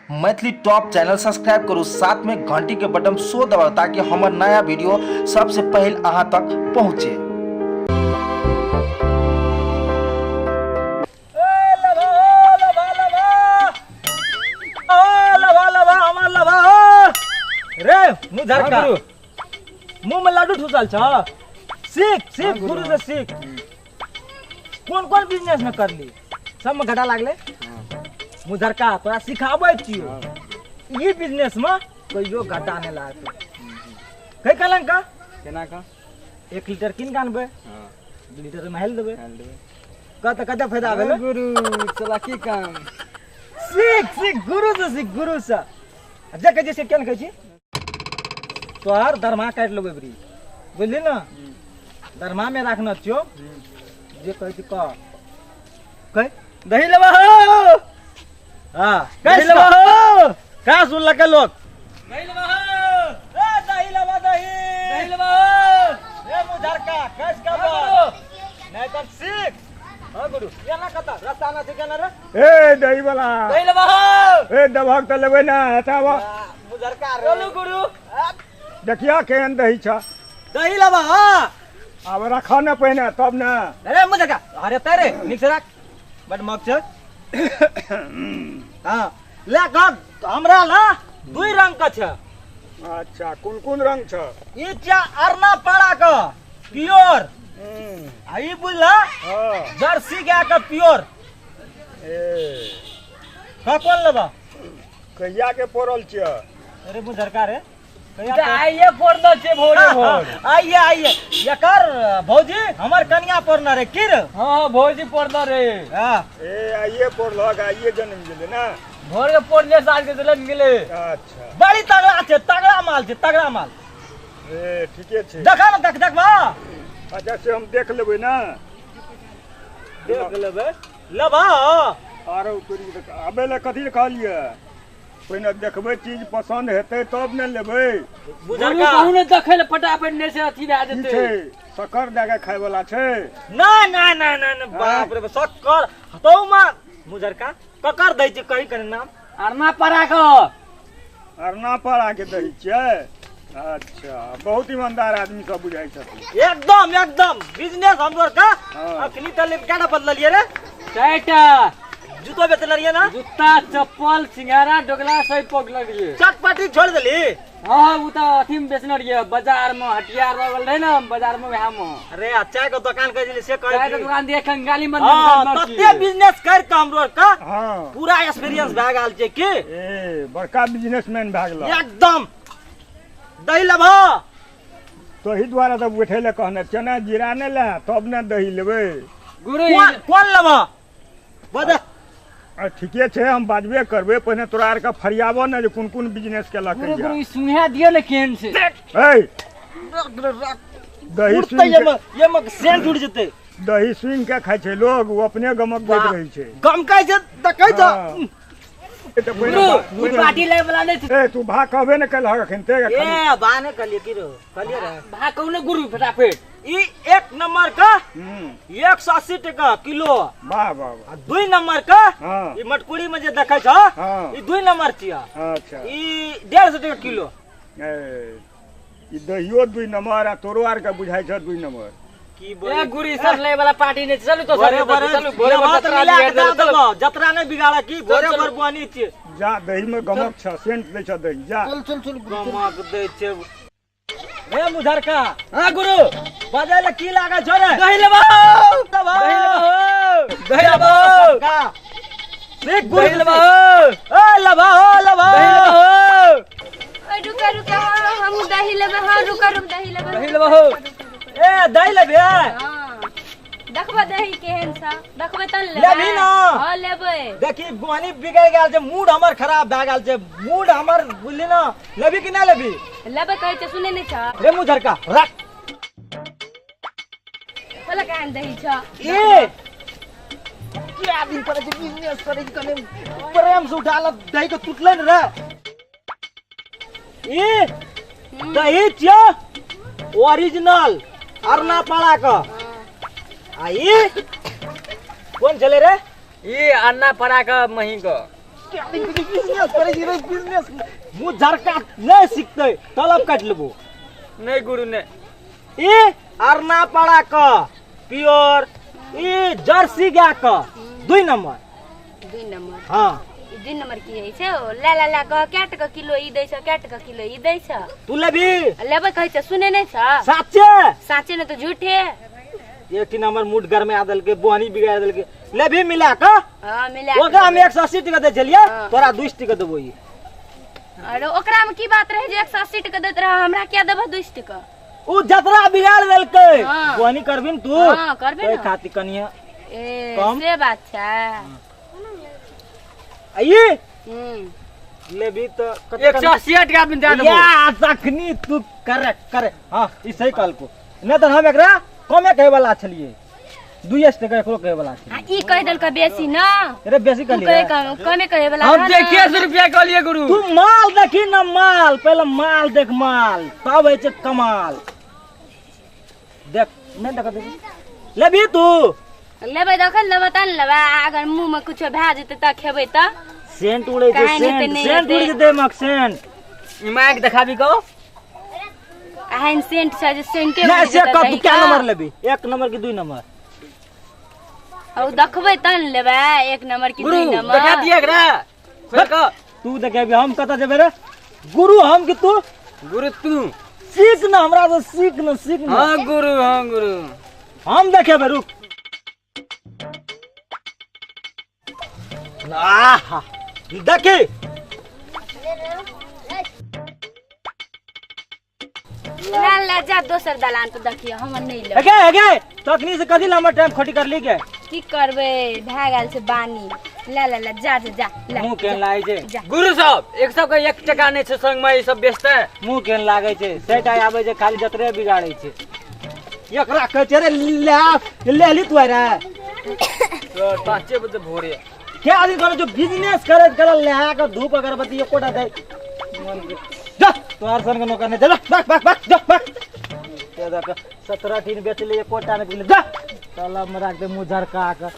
Maithili top channel subscribe करू, साथ में घंटी के बटन सो दबाउ ताकि हमर नया वीडियो सबसे पहले अहाँ तक पहुँचे। रे मुँह झरका, मुँह में लड्डू ठुसल छ। सीख सीख गुरु से सीख। कोन कोन बिजनेस में करली सब में घाटा लागले। मुँह झरका तोरा सिखाबै छियो, ई बिजनेस में कहियो घाटा नहीं लागतौ। कहि कहलन का केना का 1 लीटर कीन के आनबै, 2 लीटर में हेल देबै, कत कत फायदा भेलै। गुरु चला की काम। सीख सीख गुरु से सीख गुरु से। जे कहै छी से केना कहै छी। तोहर दरमा काटि लेबै बरी, बुझली ना? दरमा में राखना छियो, जे कहै छी कह। कह दही लेबा हो। हाँ दही लेबा हो। का सुनलकै लोग? दही लेबा हो। ए दही लेबा, दही दही लेबा हो। ए मुझरका कैस का बात नहीं तो सीख। हाँ गुरु केना कता रास्ता ना छै केना रे? ए दही वाला दही लेबा हो। ए दबहक त लेबै ना हटावा मुझरका रे। चलू गुरु देखिया केहन दही छ। दही लेबा हो। आब रख न पहिने तब न। अरे मुझरका अरे तरे निक से राख, बड मग छ। हाँ ले कह हमरा ला दुई रंग का छ। अच्छा कोन कोन रंग छ? ई छ अरना पाड़ा का प्योर, आ ई बुझला जर्सी गाय का प्योर। ए का कोन लेबा? कहिया के पोरल छ? अरे मुझरका रे आइए पड़ना छे भोरे भोर। आइए आइए एकर भौजी हमर कनिया पड़ना रे की रे? हां भौजी पड़ना रे। हां ए आइए पड़लक, आइए जन्म गेले ना। भोर के पड़ले साल के जन्म गेले। अच्छा बड़ी तगड़ा छे, तगड़ा माल छे, तगड़ा माल। ए ठीके छे, देखा ना, देख देखबा। अच्छा से हम देख लेबै ना, देख लेबै लेबा। आरो तोरी आबे ले कथी ले कहलिए? पहिने देखबै चीज पसंद हेतै तब ने लेबै। बुझलका कहू ने देखै ले फटाफट ने से अथी भए जेतै। शक्कर दए के खाय वाला छै ना ना ना ना ना बाप रे शक्कर हतौ मा मुजरका ककर दै छै कहि कने नाम? अरना परा के। अरना परा के दै छै। अच्छा बहुत ईमानदार आदमी सब बुझाइ छथिन। एकदम एकदम बिजनेस हमर का। अखनी त ले केना बदललिए रे? चारिटा जूतो बेचने रहिए ना, जूता चप्पल सिंघाड़ा डोगला सब पकड़ने रहिए। चटपटी छोड़ देली? हाँ उ त अथी में बेचने रहिए बाजार में, हटिया लगल रहे ना बाजार में वहां में। अरे चाय के दुकान कर देली से चाय के दुकान दिए कंगाली मंदिर। हां तते बिजनेस कर के हमरो का पूरा एक्सपीरियंस भए गेल छै की। ए बड़का बिजनेसमैन भए गेल एकदम। दही लेबा तोही द्वारा त बैठे ले कहने चना जीरा ने ले तब ने दही लेबै। गुरु कोन लेबा बता? ठीके छै हम बाजबे करबै, पहिने तोरा आर के फरियाबो ने जे कोन कोन बिजनेस केलक। गुरु गुरु ई सुन्हा दियो ने केहन छै। ए दही सुन ये म सेंट उड़ जेतै। दही सुन के खाइ छै लोग, ओ अपने गमक दैत रहै छै। गमकै छै देखै छ। गुरु ई पार्टी ले वाला नै छै। ए तू भा कहबे ने केलहक अखन ते। ए बा ने कहलिए की रो कहलिए रे भा कहू ने गुरु फटाफट। ई 1 नंबर का 180 टका किलो। वाह वाह वाह। 2 नंबर का ई मटकुरी में जे देखै छ ई 2 नंबर छिया। अच्छा ई 150 टका किलो। ए ई दहियो 2 नंबर आ तोरो आर के बुझाइ छ 2 नंबर की बोल। ए गुरु सब ले वाला पार्टी नै चलू तो सर चलू भोरे जतरा जतरा नै बिगाड़ा की भोरे भोर बनी छी। जा दही में गमक छ, सेंट दै छ दही। जा चल चल चल गमक दै छ। रे मुझरका। हां गुरु बजै ले की लागल छ रे? दही लेबा हो, दही लेबा हो, दही लेबा हो। सीख गुरु दही लेबा हो। ए लेबा हो, लेबा दही लेबा हो। ए रुका रुका हम दही लेबा। हां रुका रुक दही लेबा, दही लेबा हो। ए दही लेबे? हां देखबा दही केहन सा देखबे त लेबै। लेबी ना? हां लेबै। देखी गुआनी बिगड़ गेल छै, मूड हमर खराब भए गेल छै, मूड हमर बुझली ना। लेबी कि ना लेबी? लेबै कहै छै सुनै नै छ। रे मुझरका रख बोला केहन दही छ। ए क्या दिन पर जे बिजनेस करै छै कने प्रेम से उठाल दही के टूटलै न रे। ए दही छ ओरिजिनल अरना पाड़ा का। आ ई कोन छलै रे? ई अन्ना पड़ा के मही के। बिजनेस करै छी रे बिजनेस मुँह झरका नहीं सीखते तलब काटि लेबो। नहीं गुरु नहीं। ई अरना पाड़ा क प्योर ई जर्सी गाय क 2 नंबर। 2 नंबर हां ई 2 नंबर की है छै ओ ला ला ला क कै टका किलो ई दै छ कै टका किलो ई दै छ। तू लेबी? लेबै कहै छ सुने नै छ। साचे साचे न तो झूठे। एक नंबर मूड घर में आ देलके बोहनी बिगाड़ देलके। लेबी मिला क? हां मिला ओकरा हम 180 टका दै छलियै तोरा 200 टका देबो ई। अरे ओकरा में की बात रहे जे 180 टका दैत रह हमरा क्या देबह 200 टका? उ जतरा बिगाड़ देलकै बोहनी करबी न तू। हां करबे न खाती कनिया ए से बात छै। आई लेबी त 180 टका में दे देबो। या तखनी तू करेक्ट करे। हां ई सही कहलको नै त हम एकरा कमे कहे वाला छलिए 200 टका एकरो कहे वाला छलिए। आ ई कह देलक बेसी न। अरे बेसी कहलिए कमे कहे वाला। हम देखिए 100 रुपया कहलिए गुरु। तू माल देखी न माल पहले माल देख माल तब होइ छै कमाल। देख नै देख लेबी तू? लेबै देखल लेबै त लेबै अगर मुंह में कुछो भए जेतै त खेबै त सेंट उड़ै छै सेंट सेंट उड़ जेतै मक सेंट। ई माइक देखाबी को एहन सेंट छै जे सेंटे नै से कह तू क्या नंबर लेबी 1 नंबर की 2 नंबर? औ देखबै त न लेबै 1 नंबर की 2 नंबर। देखा दिए एकरा खोल क तू देखेबी हम कत जेबै रे गुरु हम कि तू? गुरु तू सीख न हमरा से सीख न सीख न। हां गुरु हां गुरु हम देखेबै रुक। आहा देखी ला ला जा दोसर दलान पर देखियो हमर नहीं लेबै। एगे एगे तखनी से कथी ला हमर टाइम खोटी कर ली के? की करबै भए गेल छै बानी। ला ला ला जा जा जा मुंह केन लागै छै गुरु साहब 100 के 1 टका नै छै संग में ई सब बेचतै। मुंह केन लागै छै सेट आबै छै खाली जतरे बिगाड़ै छै। एकरा कहै छै रे ले ले ली तू रे तो 5 बजे भोरे क्या आदमी करे जो बिजनेस करे करे ले के धूप अगरबत्ती एकोटा दे जा तोहर सन के नौकर नै जा भाग भाग भाग जा भाग। ते देख 17 टीन बेचले एकोटा नै बिकले जा तलब में राख दे मुंह झरका के।